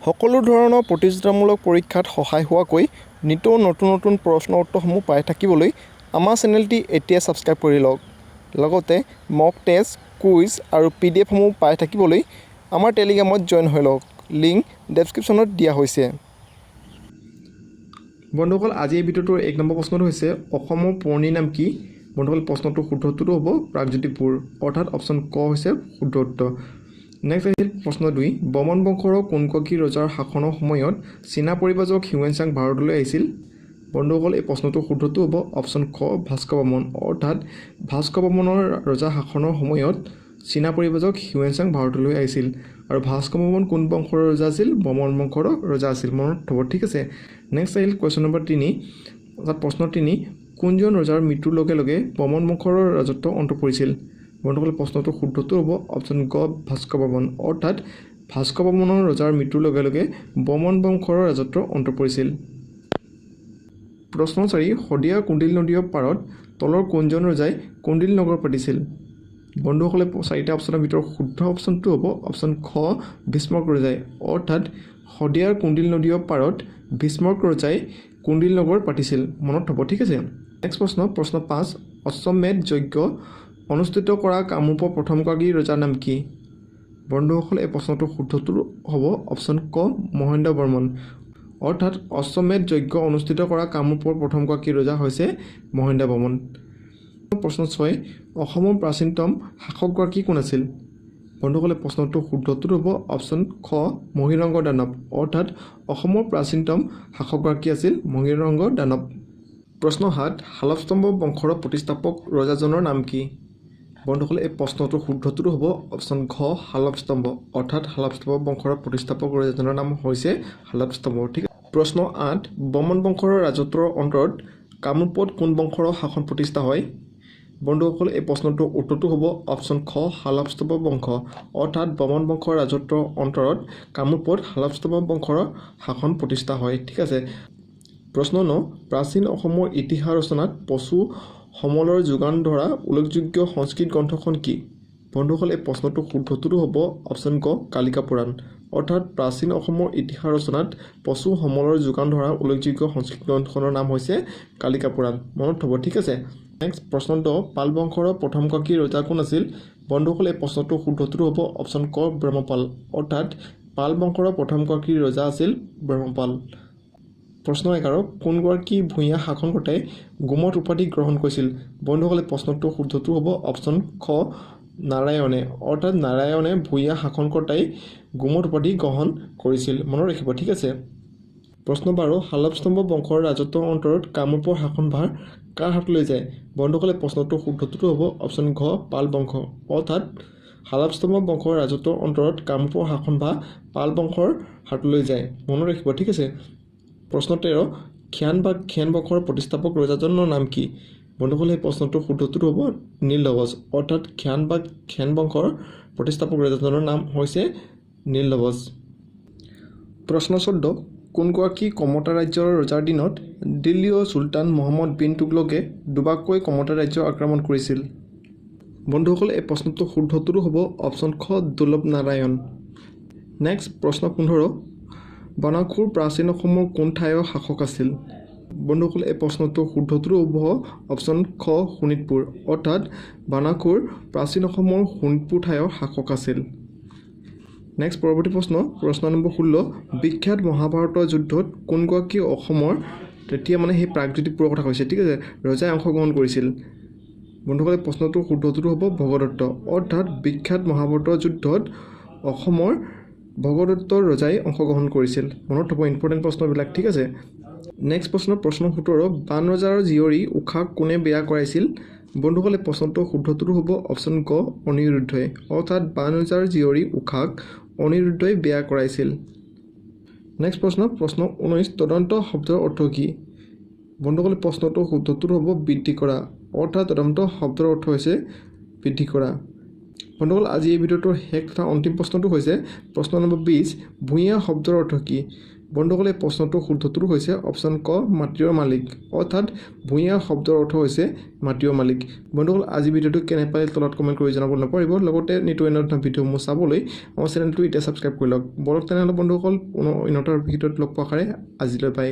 সকলো ধৰণৰ প্ৰতিযোগিতামূলক পৰীক্ষাত সহায় হোৱাকৈ নিতৌ নতুন নতুন প্ৰশ্ন উত্তৰসমূহ পাই থাকিবলৈ আমাৰ চেনেলটি এতিয়াই ছাবস্ক্ৰাইব কৰি লওক। লগতে মক টেষ্ট, কুইজ আৰু পিডিএফসমূহ পাই থাকিবলৈ আমাৰ টেলিগ্ৰামত জইন হৈ লওক। লিংক ডেছক্ৰিপশ্যনত দিয়া হৈছে। বন্ধুসকল, আজি এই ভিডিঅ'টোৰ 1 নম্বৰ প্ৰশ্নটো হৈছে, অসমৰ পুৰণি নাম কি? বন্ধুসকল, প্ৰশ্নটোৰ শুদ্ধ উত্তৰটো হ'ব প্ৰাগজ্যোতিষপুৰ, অৰ্থাৎ অপশ্যন ক হৈছে শুদ্ধ উত্তৰ। নেক্সট আহিল প্ৰশ্ন 2, বৰ্মন বংশৰ কোনগৰাকী ৰজাৰ শাসনৰ সময়ত চীনা পৰিব্ৰাজক হিউৱেন ভাৰতলৈ আহিছিল? বন্ধুসকল, এই প্ৰশ্নটোৰ শুদ্ধটো হ'ব অপশ্যন খ, ভাস্কৰ বৰ্মন, অৰ্থাৎ ভাস্কৰ বৰ্মনৰ ৰজা শাসনৰ সময়ত চীনা পৰিব্ৰাজক হিউৱেন ভাৰতলৈ আহিছিল। আৰু ভাস্কৰ বৰ্মন কোন বংশৰ ৰজা আছিল? বৰ্মন বংশৰ ৰজা আছিল, মনত থ'ব, ঠিক আছে। নেক্সট আহিল কুৱেশ্যন নম্বৰ 3, অৰ্থাৎ প্ৰশ্ন 3, কোনজন ৰজাৰ মৃত্যুৰ লগে লগে বৰ্মন বংশৰ ৰাজত্ব অন্ত পৰিছিল? বন্ধুসকল, প্ৰশ্নটোৰ শুদ্ধটো হ'ব অপশ্যন গ, ভাস্কৰ বৰ্মন, অৰ্থাৎ ভাস্কৰ বৰ্মনৰ ৰজাৰ মৃত্যুৰ লগে লগে বৰ্মন বংশৰ ৰাজত্ব অন্ত পৰিছিল। প্ৰশ্ন 4, শদিয়া কুণ্ডিল নদীৰ পাৰত তলৰ কোনজন ৰজাই কুণ্ডিল নগৰ পাতিছিল? বন্ধুসকলে, চাৰিটা অপশ্যনৰ ভিতৰত শুদ্ধ অপশ্যনটো হ'ব অপশ্যন খ, ভীষ্মক ৰজাই, অৰ্থাৎ শদিয়াৰ কুণ্ডিল নদীৰ পাৰত ভীষ্মক ৰজাই কুণ্ডিল নগৰ পাতিছিল, মনত থ'ব, ঠিক আছে। নেক্সট প্ৰশ্ন, প্ৰশ্ন 5, অশ্বমেধ যজ্ঞ অনুষ্ঠিত কৰা কামৰূপৰ প্ৰথমগৰাকী ৰজাৰ নাম কি? বন্ধুসকল, এই প্ৰশ্নটোৰ শুদ্ধটো হ'ব অপশ্যন ক, মহেন্দ্ৰ বৰ্মন, অৰ্থাৎ অশ্বমেধ যজ্ঞ অনুষ্ঠিত কৰা কামৰূপৰ প্ৰথমগৰাকী ৰজা হৈছে মহেন্দ্ৰ বৰ্মন। প্ৰশ্ন 6, অসমৰ প্ৰাচীনতম শাসকগৰাকী কোন আছিল? বন্ধুসকলে, প্ৰশ্নটোৰ শুদ্ধটো হ'ব অপশ্যন খ, মহীৰংগ দানৱ, অৰ্থাৎ অসমৰ প্ৰাচীনতম শাসকগৰাকী আছিল মহীৰংগ দানৱ। প্ৰশ্ন 7, শালস্তম্ভ বংশৰ প্ৰতিষ্ঠাপক ৰজাজনৰ নাম কি? বন্ধুসকলে, এই প্ৰশ্নটোৰ শুদ্ধটো হ'ব অপশ্যন ঘ, শালস্তম্ভ, অৰ্থাৎ শালস্তম্ভ বংশৰ প্ৰতিষ্ঠাপক ৰজাজনৰ নাম হৈছে শালস্তম্ভ, ঠিক। প্ৰশ্ন 8, বৰ্মন বংশৰ ৰাজত্বৰ অন্তৰত কামৰূপত কোন বংশৰ শাসন প্ৰতিষ্ঠা হয়? বন্ধুসকল, এই প্ৰশ্নটোৰ উত্তৰটো হ'ব অপশ্যন খ, শালস্তম্ভ বংশ, অৰ্থাৎ বৰ্মন বংশৰ ৰাজত্বৰ অন্তৰত কামৰূপত শালস্তম্ভ বংশৰ শাসন প্ৰতিষ্ঠা হয়, ঠিক আছে। প্ৰশ্ন 9, প্ৰাচীন অসমৰ ইতিহাস ৰচনাত প্ৰচুৰ সমলৰ যোগান ধৰা উল্লেখযোগ্য সংস্কৃত গ্ৰন্থখন কি? বন্ধুসকল, এই প্ৰশ্নটোৰ শুদ্ধটো হ'ব অপশ্যন ক, কালিকা পুৰাণ, অৰ্থাৎ প্ৰাচীন অসমৰ ইতিহাস ৰচনাত প্ৰচুৰ সমলৰ যোগান ধৰা উল্লেখযোগ্য সংস্কৃত গ্ৰন্থখনৰ নাম হৈছে কালিকা পুৰাণ, মনত থ'ব, ঠিক আছে। নেক্সট প্ৰশ্ন 10, পাল বংশৰ প্ৰথমগৰাকী ৰজা কোন আছিল? বন্ধুসকল, এই প্ৰশ্নটোৰ শুদ্ধটো হ'ব অপশ্যন ক, ব্ৰহ্মপাল, অৰ্থাৎ পাল বংশৰ প্ৰথমগৰাকী ৰজা আছিল ব্ৰহ্মপাল। প্ৰশ্ন 11, কোনগৰাকী ভূঞা শাসনকৰ্তাই গোমঠ উপাধি গ্ৰহণ কৰিছিল? বন্ধুসকলে, প্ৰশ্নটোৰ শুদ্ধটো হ'ব অপশ্যন খ, নাৰায়ণে, অৰ্থাৎ নাৰায়ণে ভূঞা শাসনকৰ্তাই গোমঠ উপাধি গ্ৰহণ কৰিছিল, মনত ৰাখিব, ঠিক আছে। প্ৰশ্ন 12, শালস্তম্ভ বংশৰ ৰাজত্বৰ অন্তৰত কামৰূপৰ শাসনভাৰ কাৰ হাতলৈ যায়? বন্ধুসকলে, প্ৰশ্নটোৰ শুদ্ধটো হ'ব অপশ্যন ঘ, পাল বংশ, অৰ্থাৎ শালস্তম্ভ বংশৰ ৰাজত্বৰ অন্তৰত কামৰূপৰ শাসনভাৰ পাল বংশৰ হাতলৈ যায়, মনত ৰাখিব, ঠিক আছে। প্ৰশ্ন 13, খিয়ান বা খেন বংশৰ প্ৰতিষ্ঠাপক ৰজাজনৰ নাম কি? বন্ধুসকলে, এই প্ৰশ্নটোৰ শুদ্ধটো হ'ব নীলধ্বজ, অৰ্থাৎ খিয়ান বা খেন বংশৰ প্ৰতিষ্ঠাপক ৰজাজনৰ নাম হৈছে নীলধ্বজ। প্ৰশ্ন 14, কোনগৰাকী কমতা ৰাজ্যৰ ৰজাৰ দিনত দিল্লীয় চুলতান মহম্মদ বিন তুগলকে দুবাৰকৈ কমতা ৰাজ্য আক্ৰমণ কৰিছিল? বন্ধুসকল, এই প্ৰশ্নটোৰ শুদ্ধটো হ'ব অপশ্যন খ, দুৰ্লভ নাৰায়ণ। নেক্সট প্ৰশ্ন 15, বানাসুৰ প্ৰাচীন অসমৰ কোন ঠাইৰ শাসক আছিল? বন্ধুসকল, এই প্ৰশ্নটোৰ শুদ্ধটো হ'ব অপশ্যন খ, শোণিতপুৰ, অৰ্থাৎ বানাসুৰ প্ৰাচীন অসমৰ শোণিতপুৰ ঠাইৰ শাসক আছিল। নেক্সট পৰৱৰ্তী প্ৰশ্ন, প্ৰশ্ন নম্বৰ 16, বিখ্যাত মহাভাৰতৰ যুদ্ধত কোনগৰাকী অসমৰ, তেতিয়া মানে সেই প্ৰাগজ্যোতিষপুৰৰ কথা কৈছে, ঠিক আছে, ৰজাই অংশগ্ৰহণ কৰিছিল? বন্ধুসকলে, প্ৰশ্নটোৰ শুদ্ধটো হ'ব ভগদত্ত, অৰ্থাৎ বিখ্যাত মহাভাৰতৰ যুদ্ধত অসমৰ ভগদত্ত ৰজাই অংশগ্ৰহণ কৰিছিল, মনত থ'ব ইম্পৰ্টেণ্ট প্ৰশ্নবিলাক, ঠিক আছে। নেক্সট প্ৰশ্ন, প্ৰশ্ন 17, বান ৰজাৰ জীয়ৰী উষাক কোনে বিয়া কৰাইছিল? বন্ধুসকলে, প্ৰশ্নটোৰ শুদ্ধটো হ'ব অপশ্যন গ, অনিৰুদ্ধই, অৰ্থাৎ বান ৰজাৰ জীয়ৰী উষাক অনিৰুদ্ধই বিয়া কৰাইছিল। নেক্সট প্ৰশ্ন, প্ৰশ্ন 19, তদন্ত শব্দৰ অৰ্থ কি? বন্ধুসকলে, প্ৰশ্নটোৰ শুদ্ধটো হ'ব বৃদ্ধি কৰা, অৰ্থাৎ তদন্ত শব্দৰ অৰ্থ হৈছে বৃদ্ধি কৰা। বন্ধুসকল, আজি এই ভিডিঅ'টোৰ শেষ তথা অন্তিম প্ৰশ্নটো হৈছে প্ৰশ্ন নম্বৰ 20, ভূঞা শব্দৰ অৰ্থ কি? বন্ধুসকলে, এই প্ৰশ্নটোৰ শুদ্ধটো হৈছে অপশ্যন ক, মাটিৰ মালিক। অৰ্থাৎ ভূঞা শব্দৰ অৰ্থ হৈছে মাটিৰ মালিক। বন্ধুসকল, আজি ভিডিঅ'টো কেনে পালে তলত কমেণ্ট কৰি জনাব নাপাহৰিব। লগতে নিতৌ এনেধৰণৰ ভিডিঅ'সমূহ চাবলৈ আমাৰ চেনেলটো এতিয়া ছাবস্ক্ৰাইব কৰি লওক। বলক তেনেহ'লে বন্ধুসকল, পুনৰ অন্য এটা ভিডিঅ'ত লগ পোৱা আশাৰে আজিলৈ বাই।